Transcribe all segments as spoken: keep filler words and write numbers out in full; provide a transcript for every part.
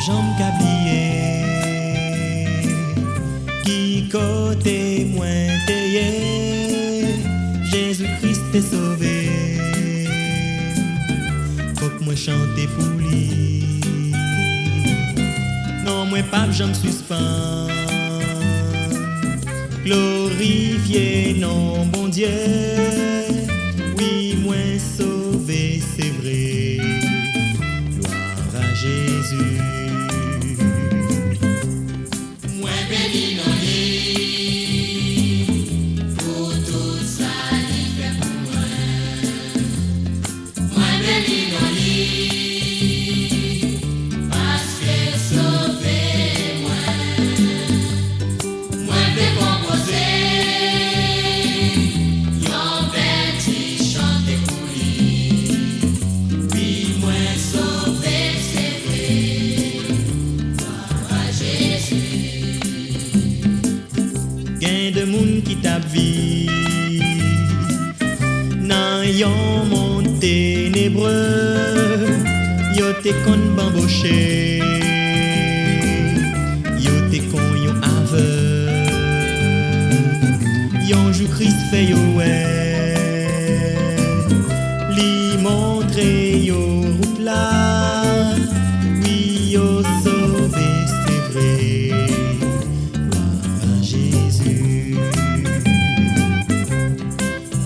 Janm ka bliye ki kote mwen te ye, Jezi Kris te sove m. Fòk mwen chante pou li. Non mwen p ap janm sispann glorifye non Bondye. Wi, mwen sove, se vre. Glwa a Jezi. Mwen beni non li pou tout sa li fè pou mwen. Mwen beni non li, paske sove mwen. Mwen te konpoze yon bèl ti chante pou li. Wi, mwen sove, se vre. Glwa a Jezi. Gen de moun ki t ap viv nan yon mond tenebre, yo te konn banboche, yo te konn yon avèg. Yon jou Kris fè yo wè, li montre yo wout la, wi, yo sove, se vre. Glwa a Jezi.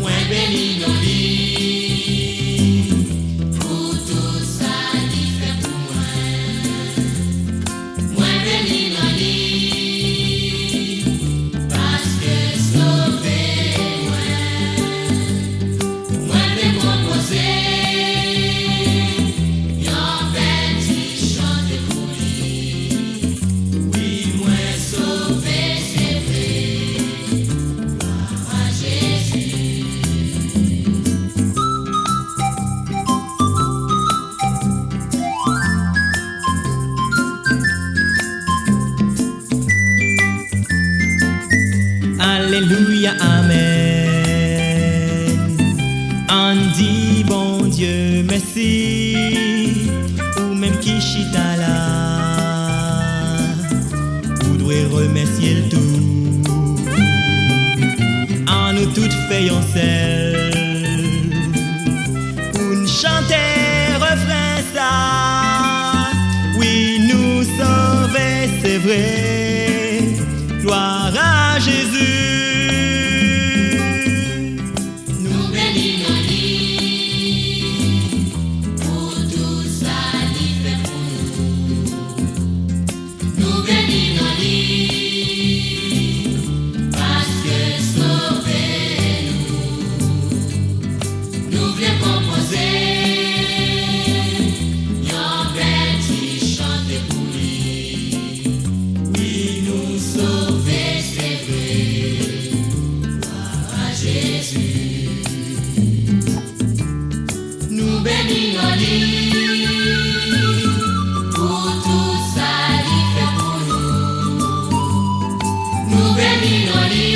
Mwen beni non li pou tout sa li fè pou mwen. Mwen beni non li, paske sove mwen. Mwen te konpoze yon bèl ti chante pou li. Wi, mwen sove, se vre. Glwa a Jezi. Alelouya, amèn. Ann di Bondye mèsi, ou menm ki chita la, ou dwe remèsye l tou. Ann nou tout fè yon sèl pou n chante refren sa. Wi, nou sove, se vre. Glwa a Jezi. Nou beni non li pou tout sa li fè pou nou. Nou beni non li, paske sove nou. Nou vle konpoze yon bèl ti chante pou li. Wi, nou sove, se vre. Glwa a Jezi. Nou beni non li pou tout sa li fè pou nou. Nou beni non li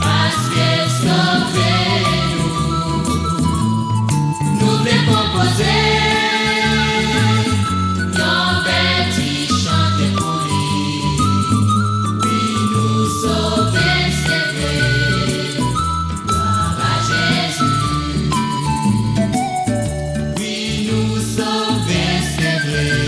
paske l sove nou. Nou vle konpoze yon bèl ti chante pou li. Wi, nou sove, se vre. Glwa a Jezi. Wi, nou sove, se vre.